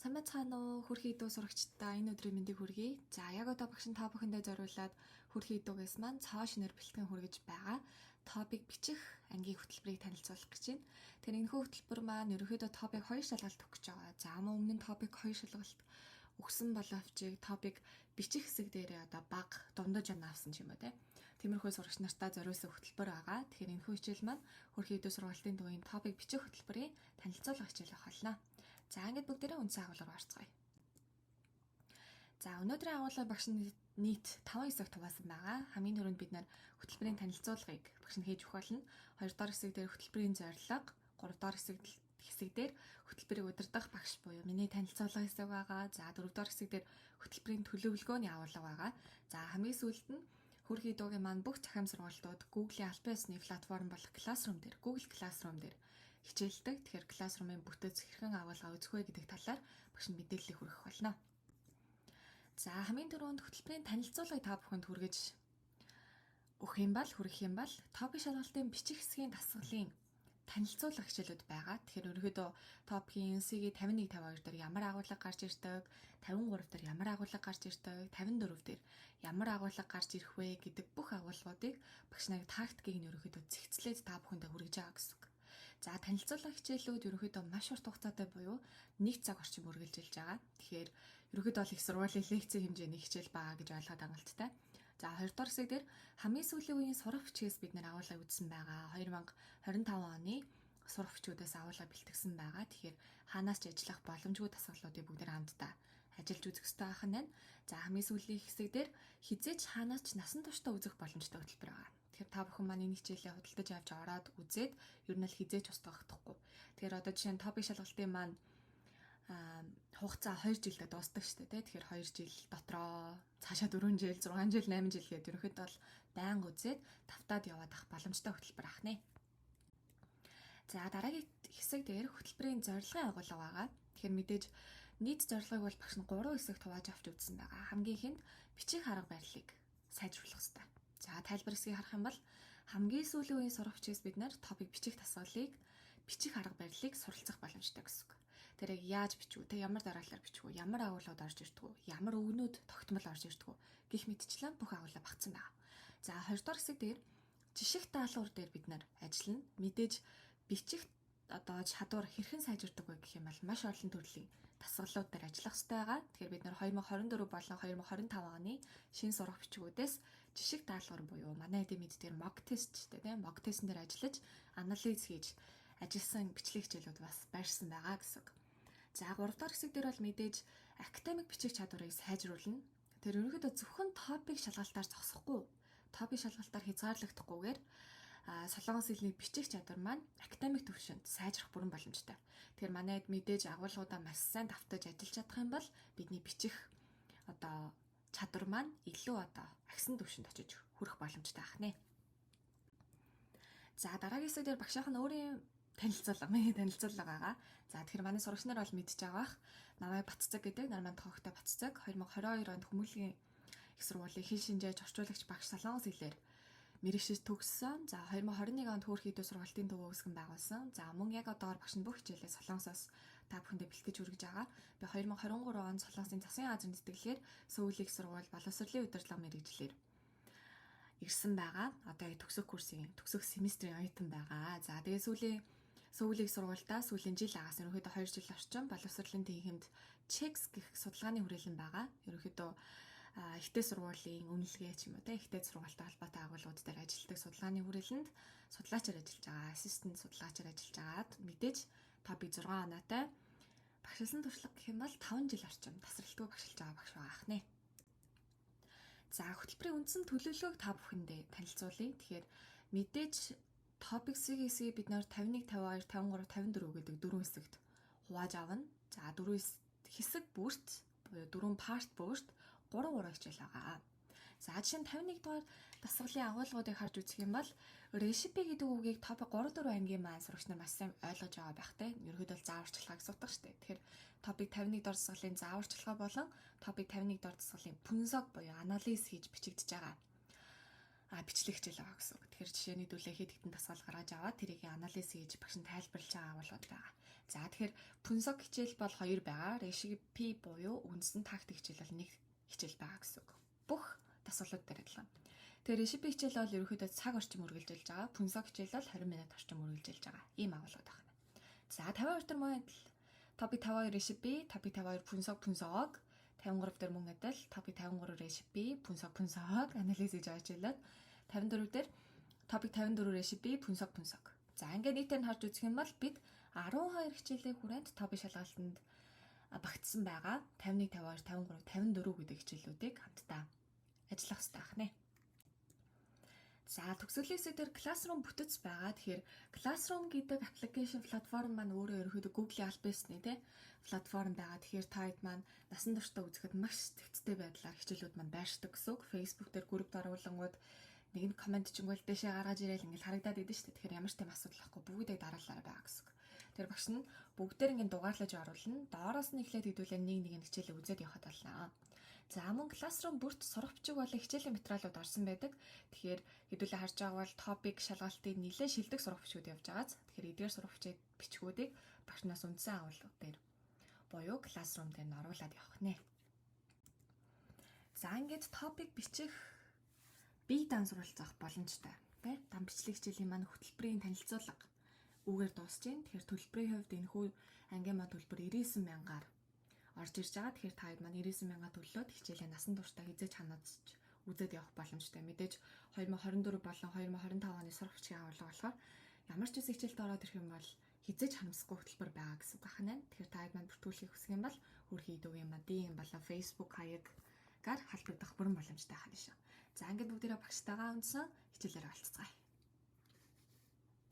Сайн байцгаана уу? Хүрхий дүү сурагчдаа энэ өдрийн мэндийг хүргэе. За, яг одоо багш нь та бүхэндээ зориулаад Хүрхий дүүгээс маань цоо шинээр бэлтгэн хүргэж байгаа TOPIK бичих ангийн хөтөлбөрийг танилцуулах гэж байна. Тэгэхээр энэхүү хөтөлбөр маань ерөнхийдөө TOPIK 2 шалгалт өгөх гэж байгаа. За, мөн өмнө нь TOPIK 2 шалгалт өгсөн боловч TOPIK бичих хэсэг дээрээ одоо баг дундаж оноо авсан ч юм уу, те. Тиймэрхүү сурагч нартаа зориулсан хөтөлбөр байгаа. Тэгэхээр энэхүү хичээл маань Хүрхий дүү сургалтын төвийн TOPIK бичих хөтөлбөрийн танилцуулга хичээл байх болно. За, ингээд бүгдээрээ үндсэн агуулга руу орцгоё. За, өнөөдрийн агуулга багш нь нийт 5 хэсэгт хуваасан байгаа. Хамгийн түрүүнд бид нар хөтөлбөрийн танилцуулгыг багш нь хийж өгөх болно. Хоёрдугаар хэсэг дээр хөтөлбөрийн зорилго, гуравдугаар хэсэг дээр хөтөлбөрийг удирдах багш буюу миний танилцуулга хэсэг байгаа. За, дөрөвдүгээр хэсэг дээр хөтөлбөрийн төлөвлөгөөний агуулга байгаа. За, хамгийн сүүлд нь Хүрхий дүүгийн маань бүх цахим сургалтууд Google-ийн албан ёсны платформ болох Classroom дээр, Google Classroom дээр хичээлдэг. Тэгэхээр Classroom-ын бүтэц хэрхэн агуулга үзэх вэ гэдэг талаар багш нь мэдээллийг хүргэх болно. За, хамгийн түрүүнд хөтөлбөрийн танилцуулгыг та бүхэнд хүргэж өгөх юм бол, хүргэх юм бол TOPIK шалгалтын бичих хэсгийн дасгалын танилцуулга хичээлүүд байгаа. Тэгэхээр ерөнхийдөө TOPIK-ийн NCG 51 52 дээр ямар агуулга гарч ирдэг, 53 дээр ямар агуулга гарч ирдэг, 54 дээр ямар агуулга гарч ирэх вэ гэдэг бүх агуулгуудыг багш нарын тактикийг нь ерөнхийдөө зэгцлээд та бүхэндээ хүргэж байгаа гэсэн үг. За, танилцуулга хичээлүүд ерөнхийдөө маш урт хугацаатай буюу 1 цаг орчим үргэлжилж байгаа. Тэгэхээр ерөнхийдөө бол их сургуулийн лекцийн хэмжээний хичээл байгаа гэж ойлгоход хангалттай. За, хоёрдугаар хэсэг дээр хамгийн сүүлийн үеийн сурах бичгээс бид нар агуулга үзсэн байгаа. 2025 оны сурах бичгүүдээс агуулга бэлтгэсэн байгаа. Тэгэхээр хаанаас ч ажиллах боломжгүй дасгалуудыг бүгд хамтдаа ажиллаж үзэх ёстой байх нь байна. За, хамгийн сүүлийн хэсэг дээр хэзээ ч хаанаас ч насан туршдаа үзэх боломжтой хөтөлбөр байгаа. Тэгэхээр та бүхэн маань энэ хичээлээ худалдаж авч ороод үзээд ер нь л хэзээ ч устгахдахгүй. Тэгэхээр одоо жишээ нь TOPIK шалгалтын маань хугацаа 2 жилдээ дуусдаг шүү дээ, тий. Тэгэхээр 2 жил дотроо цаашаа 4 жил, 6 жил, 8 жил гээд ерөнхийдөө бол байнга үзээд тавтаад яваад ах боломжтой хөтөлбөр ах нэ. За, дараагийн хэсэг дээр хөтөлбөрийн зорилгын агуулга байгаа. Тэгэхээр мэдээж нийт зорилгыг бол багш нь 3 хэсэгт хувааж авч үзсэн байгаа. Хамгийн эхэнд бичих арга барилыг сайжруулах хэрэгтэй. За, тайлбар хэсгийг харах юм бол хамгийн сүүлийн үеийн сурах бичгээс бид нар TOPIK бичих дасгалыг, бичих арга барилыг суралцах боломжтой гэсэн үг. Тэр яг яаж бичих үү, тэ, ямар дараалалаар бичих үү, ямар агуулгууд орж ирдэг үү, ямар үгнүүд тогтмол орж ирдэг үү гэх мэтчлэн бүх агуулга багтсан байгаа. За, хоёрдугаар хэсэг дээр жишиг даалгавар дээр бид нар ажиллана. Мэдээж бичих одоо чадвар хэрхэн сайжирдаг вэ гэх юм бол маш олон төрлийн дасгалууд дээр ажиллах хэрэгтэй байгаа. Тэгэхээр бид нар 2024 болон 2025 оны шинэ сурах бичгүүдээс жишиг даалгавар буюу манай эдийн мэддгээр mock test ч тийм, mock test-н дээр ажиллаж, анализ хийж ажилласан бичлэг хичээлүүд бас байрсан байгаа гэсэн үг. За, 3 дахь хэсэг дээр бол мэдээж академик бичих чадварыг сайжруулна. Тэр ерөнхийдөө зөвхөн TOPIK шалгалтаар зогсохгүй, TOPIK шалгалтаар хязгаарлагдахгүйгээр солонгос хэлний бичих чадвар маань академик түвшинд сайжрах бүрэн боломжтой. Тэгэхээр манайд мэдээж агуулгуудаа маш сайн давтаж ажиллаж чадах юм бол бидний бичих одоо чадвар маань илүү одоо агсан түвшинд очиж хүрэх боломжтой ах нэ. За, дараагийн хэсэг дээр багшийнх нь өөрийн танилцуулга, миний танилцуулга байгаа. За, тэгэхээр манай сурагч нар бол мэдж байгаа бах. Намайг Батцаг гэдэг, Нарман тоогтой Батцаг, 2022 онд Хүмүүнлэгийн их сургуулийн хэл шинжээч орчуулагч багш солонгос хэлээр мэргэшиж төгссөн. За, 2021 онд Хөөрхий дүү сургалтын төв үүсгэн байгуулсан. За, мөн яг одоогор багш нь бүх хичээлээ солонгосоос та бүхэндээ бэлтгэж хүргэж байгаа. Би 2023 онд Солонгосын засгийн газрын тэтгэлгээр Сөүлийн их сургууль боловсролын удирдлага мэргэжлээр ирсэн байгаа. Одоо яг төгсөх курсын, төгсөх семестрийн оюутан байгаа. За, тэгээ сүүлийн Сөүлийн сургуульдаа сүүлийн жил агаас ерөнхийдөө 2 жил орчим боловсролын тэнхимд CHEX гэх судалгааны хүрээлэн байгаа. Ерөнхийдөө ихтэй сургуулийн үнэлгээ ч юм уу, те, ихтэй сургуультай холбоотой агуулгууд дээр ажилладаг судалгааны хүрээлэнд судлаачаар ажиллаж байгаа, assistant судлаачаар ажиллаж байгаад мэдээж TOPIK 6 оноотой, багшилсан туршлага гэх юм бол 5 жил орчим тасралтгүй багшилж байгаа багш байгаа ах нэ. За, хөтөлбөрийн үндсэн төлөвлөгөөг та бүхэндээ танилцуулъя. Тэгэхээр мэдээж TOPIK CGC бид нар 51, 52, 53, 54 гэдэг дөрвөн хэсэгт хувааж авна. За, дөрвөн хэсэг бүрт буюу дөрвөн part бүрт 3 3 хичээл байгаа. За, жишээ нь 51 дугаар дасгалын агуулгуудыг харж үзэх юм бол recipe гэдэг үгийг TOPIK 3 4 ангийн маань сурагч нар маш сайн ойлгож байгаа байх те. Ерөнхийдөө зааварчилгааг асуудаг штэ. Тэгэхээр TOPIK 51 дугаар дасгалын зааварчилгаа болон TOPIK 51 дугаар дасгалын 분석 буюу анализ хийж бичигдэж байгаа. Бичлэг хичээл байгаа гэсэн үг. Тэгэхээр жишээ нь хэдүүлээ хэд хэдэн дасгал гаргаж аваад тэрийг анализ хийж багш нь тайлбарлаж байгаа агуулгууд байгаа. За, тэгэхээр 분석 хичээл бол хоёр байгаа. 레시피 буюу үндсэн тактик хичээл бол нэг хичээл байгаа гэсэн үг. Бүх дасгалууд дээр адилхан. Тэгэхээр 레시пи хичээл бол ерөнхийдөө цаг орчим үргэлжилж байгаа. 분석 хичээл бол 20 минут орчим үргэлжилж байгаа. Ийм агуулгууд байна. За, 52 дээр мөн адил. Topic 52 레시피, topic 52 분석 분석, 53 дээр мөн адил topic 53 레시피, 분석 분석 анализ хийж байгаа хичээлүүд, 54 дээр topic 54 레시피, 분석 분석. За, ингээд нийтээр нь харж үзэх юм бол бид 12 хичээлийн хүрээнд TOPIK шалгалтанд багтсан байгаа 51, 52, 53, 54 гэдэг хичээлүүдийг хамтдаа ажиллах хэрэгтэй байх нэ. За, төгсгөлийн хэсэг дээр Classroom бүтэц байгаа. Тэгэхээр Classroom гэдэг application платформ маань өөрөө ерөнхийдөө Google-ийн аль биесний тий платформ байгаа. Тэгэхээр та хэд маань насан туршдаа үзэхэд маш зэвсэгтэй байдлаар хичээлүүд маань байршдаг гэсэн үг. Facebook дээр группт оруулангууд нэг нь comment чингүүл дэшээ гаргаж ирээл ингээл харагдаад идэв шүү дээ. Тэгэхээр ямар ч тийм асуудал байхгүй, бүгдээ дараалалаар байгаа гэсэн үг. Тэр багш нь бүгдээр ингээд дугаарлаж оруулна. Доороос нь эхлээд хэдүүлээ нэг нэг нь хичээлээ үзээд явахад болно. За, мөн Classroom бүрт сурах бичиг болон хичээлийн материалууд орсон байдаг. Тэгэхээр хэдүүлээ харж байгаа бол TOPIK шалгалтыг нэлээд шилдэг сурах бичгүүд явж байгааз. Тэгэхээр эдгээр сурах бичгүүдийг багшнаас үндсэн агуулга дээр буюу Classroom дээр нь оруулаад явах нэ. За, ингээд TOPIK бичих бие даан суралцах боломжтой, тий? Дан бичлэг хичээлийн маань хөтөлбөрийн танилцуулга үүгээр дуусч байна. Тэгэхээр төлбөрийн хувьд энэхүү ангийн маань төлбөр 99 мянгаар орж ирж байгаа. Тэгэхээр та хэд маань 99 мянга төллөөд хичээлээ насан туршдаа хэзээ ч ханаж үзээд явах боломжтой. Мэдээж 2024 болон 2025 оны сурах бичгийн агуулга болохоор ямар ч үс хичээлд ороод ирэх юм бол хэзээ ч харамсахгүй хөтөлбөр байгаа гэсэн үг байна. Тэгэхээр та хэд маань бүртгүүлэхийг хүсэх юм бол Хөөрхий Идүүгийн маань DM болон Facebook хаягаар холбогдох бүрэн боломжтой байна шүү. За, ингээд бүгдээрээ багштайгаа үндсэн хичээлээр болцгаая.